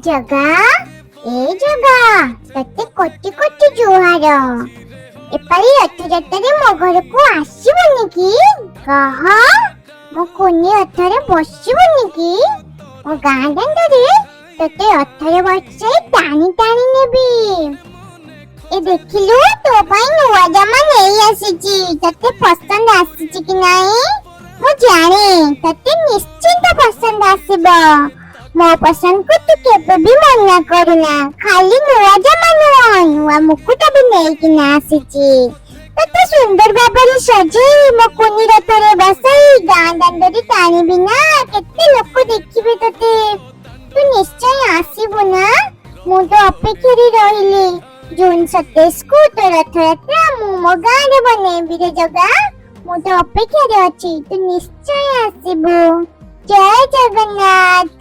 ଜଗା, ଏ ଜଗା, ତତେ କୋଟି କୋଟି ଜୁହାର। ଏପାଳି ରଥଯାତ୍ରାରେ ମୋ ଘରକୁ ଆସିବୁନି କି? କହ, ମୋ କୁନି ରଥରେ ବସିବୁନି କି? ମୋ ଗାଁ ଦାଣ୍ଡରେ ତତେ ରଥରେ ବସାଇ ଟାଣି ଟାଣି ନେବି। ଏ ଦେଖିଲୁ, ତୋ ପାଇଁ ନୂଆ ଜାମା ନେଇ ଆସିଛି। ତତେ ପସନ୍ଦ ଆସିଛି କି ନାହିଁ? ମୁଁ ଜାଣେ, ତତେ ନିଶ୍ଚିନ୍ତ ପସନ୍ଦ ଆସିବ। ମୋ ପସନ୍ଦକୁ ତୁ କେବେ ବି ମନା କରୁନା। ଖାଲି ନୂଆ ଜାମା ନୁହଁ, ନୂଆ ମୁକୁଟ ବି ନେଇକିନା ଆସିଛି। ତତେ ସୁନ୍ଦର ଭାବରେ ସଜେଇ ମୋ କୁନି ରଥରେ ବସାଇ ଗାଁ ଦାଣ୍ଡରେ ଟାଣିବି ନା, କେତେ ଲୋକ ଦେଖିବେ ତତେ। ତୁ ନିଶ୍ଚୟ ଆସିବୁ ନା? ମୁଁ ତ ଅପେକ୍ଷାରେ ରହିଲି। ଜୁନ 27କୁ ତୋ ରଥଯାତ୍ରା ମୁଁ ମୋ ଗାଁରେ ବନେଇବି ରେ ଜଗା। ମୁଁ ତ ଅପେକ୍ଷାରେ ଅଛି, ତୁ ନିଶ୍ଚୟ ଆସିବୁ। ଜୟ ଜଗନ୍ନାଥ।